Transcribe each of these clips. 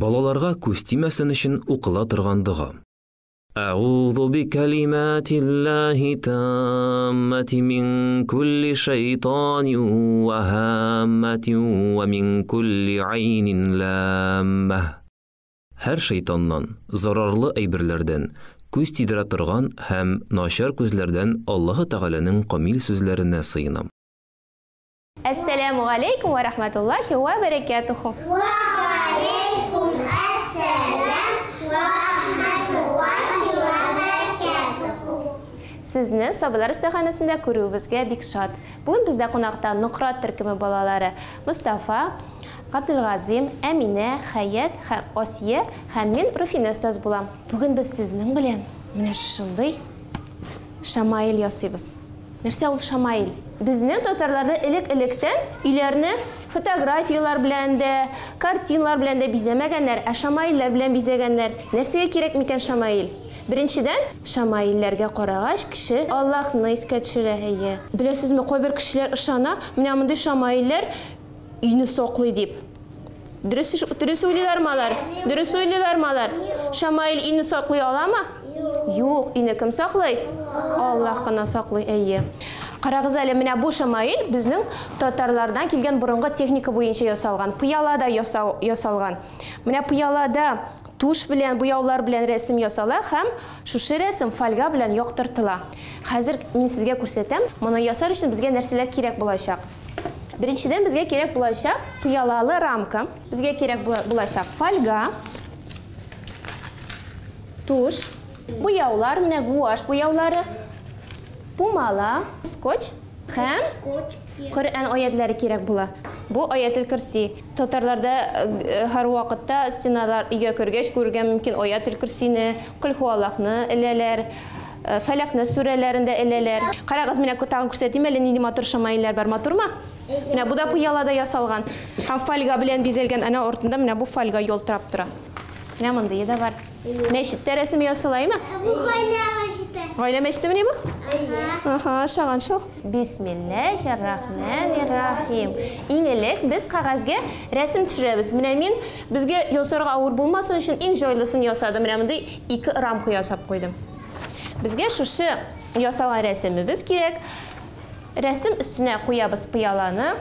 Балаларга күз тимәсен өчен укыла торган дога. Әгъузу бикәлиматиллаһи таммати мин кулли шайтанин ва һамматин ва мин кулли айнин ламма. Һәр шайтаннан, зарарлы әйберләрдән, күз тидерә торган һәм начар күзләрдән Аллаһы Тәгаләнең камил сүзләренә сыенам. Әссәләмү галәйкүм вә рәхмәтуллаһи вә бәрәкәтүһү. Вә галәйкүм әссәләм вә рәхмәтуллаһи вә бәрәкәтүһү. Сезне Сабыйлар остаханәсендә күрүебезгә бик шат. Бүген бездә кунакта Нократ төркеме балалары Мостафа, Габделгазыйм, Әминә, Хәят һәм Асия һәм мин Руфинә остаз булам. Бүген без сезнең белән менә шушындый шамаил ясыйбыз. Нәрсә ул шамаил? Безнең татарларда элек-электән өйләрне фотографияләр белән дә, картиналар белән дә бизәмәгәннәр, ә шамаилләр белән бизәгәннәр. Нәрсәгә кирәк микән шамаил? Беренчедән, шамаилләргә карагач, кеше Аллаһны искә төшерә, әйе. Беләсезме, кайбер кешеләр ышана, менә мондый шамаилләр өйне саклый дип. Дөрес, дөрес уйлыйлармы алар? Дөрес уйлыйлармы алар? Шамаил өйне саклый аламы? Юк, өйне кем саклый? Аллаһ кына саклый, әйе. Карагыз әле, менә бу шамаил безнең татарлардан килгән борынгы техника буенча ясалган, пыялада ясау, ясалган. Менә пыялада тушь белән, буяулар белән рәсем ясала һәм шушы рәсем фольга белән яктыртыла. Хәзер мин сезгә күрсәтәм, моны ясар өчен безгә нәрсәләр кирәк булачак. Беренчедән безгә кирәк булачак пыялалы рамка, безгә кирәк булачак фольга, тушь, буяулар, менә гуашь буяулары, пумала, скотч һәм Коръән аятьләре кирәк була. Бу аятел көрси. Татарларда һәрвакытта стеналар өйгә кергәч күрергә мөмкин аятел көрсине, Кол һуаллаһны эләләр. Фәләкне сүрәләрен дә эләләр. Карагыз, менә тагын күрсәтим әле, нинди матур шамаилләр бар. Матурмы? Менә бу да пыялада ясалган. Һәм фольга белән бизәлгән. Әнә артында менә бу фольга ялтырап тора. Менә мондые да бар. Мәчеттә рәсем ясалаймы? Бу гаилә мәчете. Гаилә мәчетемени бу? Аһа, ошаган шул. Бисмиллаһир-рахманир-рахим. Иң элек без кәгазьгә рәсем төшерәбез. Менә мин безгә ясарга авыр булмасын өчен иң җайлысын ясадым. Менә мондый ике рамка ясап куйдым. Безгә шушы ясалган рәсемебез кирәк. Рәсем өстенә куябыз пыяланы.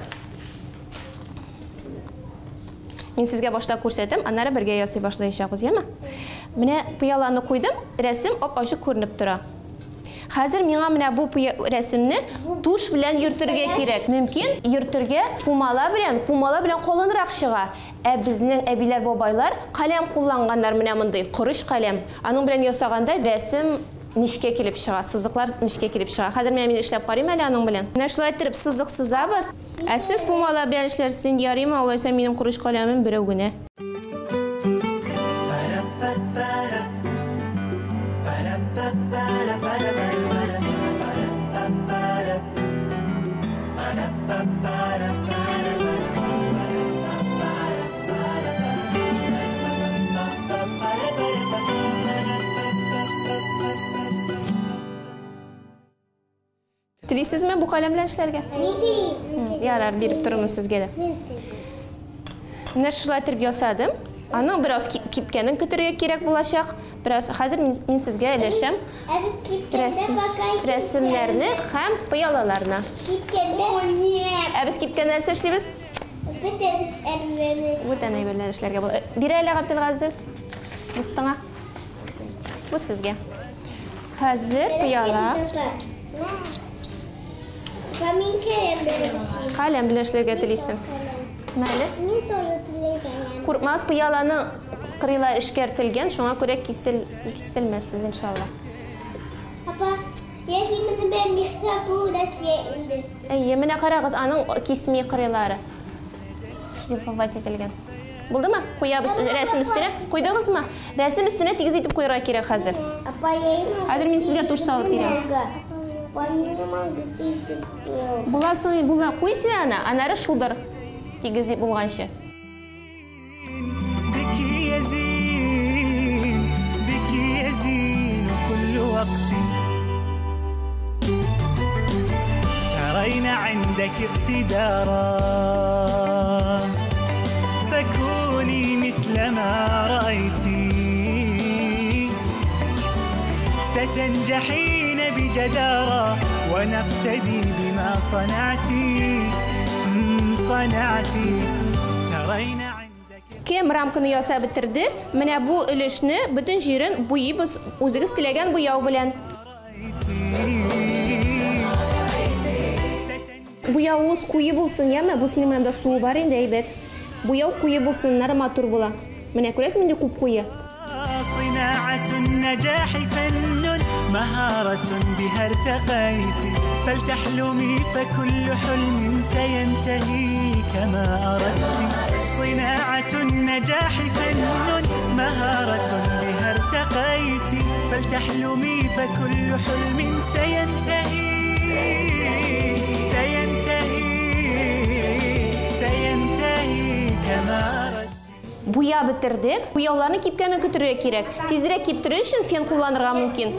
Мин сезгә башта күрсәтәм, аннары бергә ясый башлаячакбыз, яме? Менә пыяланы куйдым, рәсем ап-ачык күренеп тора. Хәзер миңа менә бу рәсемне тушь белән йөртергә кирәк. Мөмкин йөртергә пумала белән, пумала белән калынрак чыга. Ә безнең әбиләр, бабайлар каләм кулланганнар, менә мондый корыч каләм. Аның белән ясаганда рәсем нечкә килеп чыга, сызыклар нечкә килеп чыга. Хәзер менә мин эшләп карыйм әле аның белән. Менә шулай итеп сызык сызабыз. Ә сез пумала белән эшләрсез инде, ярыймы? Алайса минем корыч каләмем берәү генә. Телисезме бу каләм белән эшләргә? Мин телим. Ярар, биреп торырмын сезгә дә. Мин телим. Менә шулай итеп ясадым. Аның бераз кипкәнен көтәргә кирәк булачак. Бераз хәзер мин сезгә өләшәм. Ә без кипкәндә пока икенче Рәсемнәрне һәм пыялаларны. Кипкәндә? О, нет. Ә без кипкән нәрсә эшлибез? Бүтән әйберләрне. Бүтән әйберләр эшләргә була. Бирә әле Габделгазиз. Дустыңа. Бу сезгә. Хәзер пыяла. Мин каләм белән эшлим. Каләм белән эшләргә телисең. Мәле. Мин тоже телим каләм. Куркмагыз, пыяланың кырыйлары эшкәртелгән, шуңа күрә киселмәссез, иншалла. Апа, я моны белән михса бу да кия инде. Әйе, менә карагыз, аның кисми кырыйлары шлифовать ителгән. Булдымы? Куябыз рәсем өстенә. Куйдыгызмы? Рәсем өстенә тигез итеп куярга кирәк хәзер. Апа, я не могу. Хәзер мин сезгә тушь салып бирәм. Апа, не могу тигез Буласың, була. Куй син аны, аннары шудыр. Тигез булганчы. بك يزين، بك يزين كل وقت. ترين عندك اقتدارا، فكوني مثل ما ستنجحين بجدارة ونقتدي بما صنعتي صنعتي ترين عندك. Кем рамканы ясап бетерде? Менә бу өлешне бөтен җирен буйыбыз үзегез теләгән буяу белән. Буявыгыз куе булсын, яме? Бу синең менә суы бар инде, әйбәт. Буяу куе булсын, аннары матур була. Менә күрәсеңме инде күп куе. صناعة النجاح فن مهارة بها ارتقيت فلتحلمي فكل حلم سينتهي كما أردت. صناعة النجاح فن مهارة بها ارتقيت فلتحلمي فكل حلم سينتهي سينتهي سينتهي كما أردت. Буя бетердек. Буяуларны кипкәнен көтәргә кирәк. Тизрәк киптерер өчен фен кулланырга мөмкин.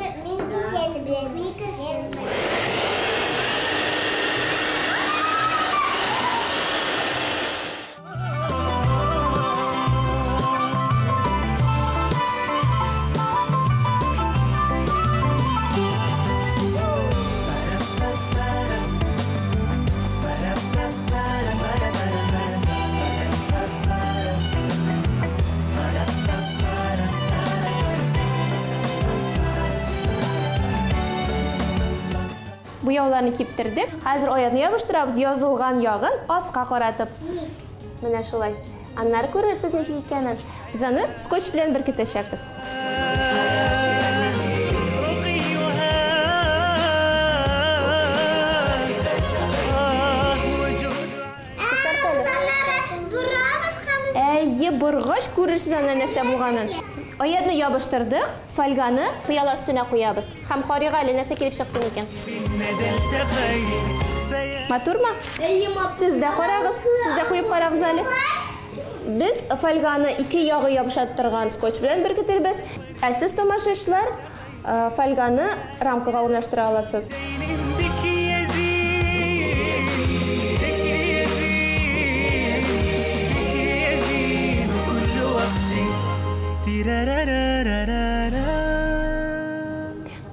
Буяуларны киптердек. Хәзер аятны ябыштырабыз, язылган ягын аска каратып. Менә шулай. Аннары күрерсез ничек икәнен. Без аны скотч белән беркетәчәкбез. Әйе, боргач күрерсез анда нәрсә булганын. Аятны ябыштырдык, фольганы пыяла өстенә куябыз. Һәм карыйк әле нәрсә килеп чыкты микән. Матурмы? Сез дә карагыз, сез дә куеп карагыз әле. Без фольганы ике ягы ябыша торган скотч белән беркетербез. Ә сез, тамашачылар, фольганы рамкага урнаштыра аласыз.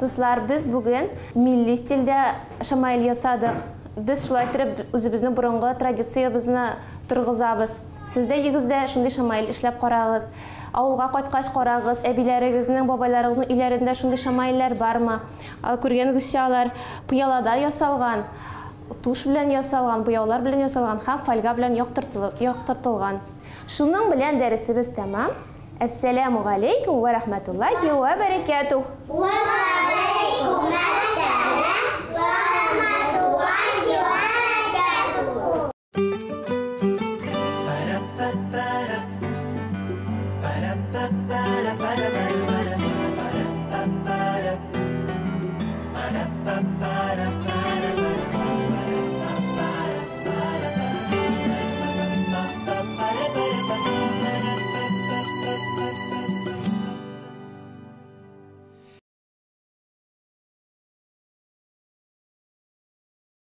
Дуслар, без бүген милли стильдә шамаил ясадык. Без шулай итеп үзебезнең борынгы традициябезне торгызабыз. Сез дә өегездә шундый шамаил эшләп карагыз. Авылга кайткач карагыз, әбиләрегезнең, бабайларыгызның өйләрендә шундый шамаилләр бармы? Күргәнегезчә, алар пыялада ясалган, туш белән ясалган, буяулар белән ясалган һәм фольга белән яктыртылган. Шуның белән дәресебез тәмам. Әссәламу галәйкүм ва рахматуллахи ва баракатух. Ва